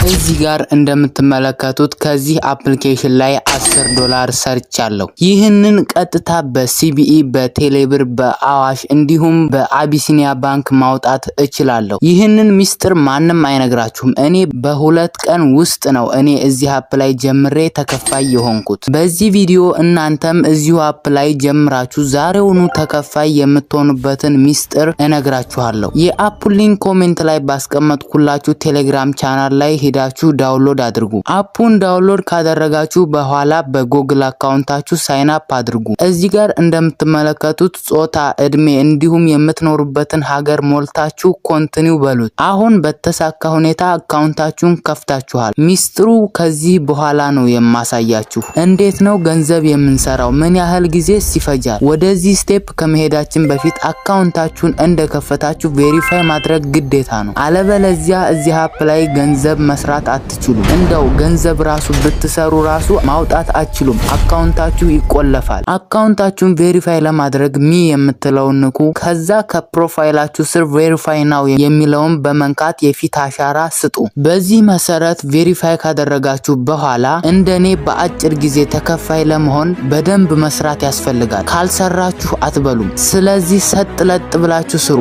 እዚህ ጋር እንደምትመለከቱት ከዚህ application ላይ 10 ዶላር ሰርቻለሁ። ይህንን ቀጥታ በ CBE፣ በቴሌብር፣ በአዋሽ እንዲሁም በአቢሲኒያ ባንክ ማውጣት እችላለሁ። ይህንን ሚስጥር ማንም አይነግራችሁም። እኔ በ2 ቀን ውስጥ ነው እኔ እዚህ app ላይ ጀምሬ ተከፋይ የሆንኩት። በዚህ ቪዲዮ እናንተም እዚሁ app ላይ ጀምራችሁ ዛሬውኑ ተከፋይ የምትሆኑበትን ሚስጥር እነግራችኋለሁ። የ app ኡን link comment ላይ ባስቀመጥኩላችሁ ቴሌግራም ቻናል ላይ ሄዳችሁ download አድርጉ። App ኡን download ካደረጋችሁ በኋላ በ Google account ኣችሁ sign up አድርጉ። እዚህ ጋር እንደምትመለከቱት ጾታ፣ እድሜ እንዲሁም የምትኖሩበትን ሀገር ሞልታችሁ continue በሉት። አሁን በተሳካ ሁኔታ account ኣችሁን ከፍታችኋል። ሚስጥሩ ከዚህ በኋላ ነው የማሳያችሁ። እንዴት ነው ገንዘብ የምንሰራው? ምን ያህል ጊዜስ ይፈጃል? ወደዚህ step ከመሄዳችን በፊት account ኣችሁን እንደከፈታችሁ verify ማድረግ ግዴታ ነው። አለበለዚያ እዚህ app ላይ ገንዘብ መስራት አትችሉም። እንደው ገንዘብ ራሱ ብትሰሩ ራሱ ማውጣት አትችሉም። Account ኣችሁ ይቆለፋል። Account ኣችሁን verify ለማድረግ me የምትለውን ንኩ። ከዛ ከ profile ኣችሁ ስር verify now የሚለውን በመንካት የፊት አሻራ ስጡ። በዚህ መሰረት verify ካደረጋችሁ በኋላ እንደኔ በአጭር ጊዜ ተከፋይ ለመሆን በደንብ መስራት ያስፈልጋል። ካልሰራችሁ አትበሉም። ስለዚህ ሰጥ ለጥ ብላችሁ ስሩ።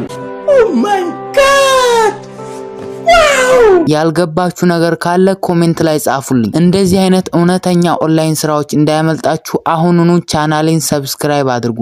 Oh my God! Wow! ያልገባችሁ ነገር ካለ comment ላይ ጻፉልኝ። እንደዚህ አይነት እውነተኛ ኦንላይን ስራዎች እንዳያመልጣችሁ አሁኑኑ ቻናሌን subscribe አድርጉ።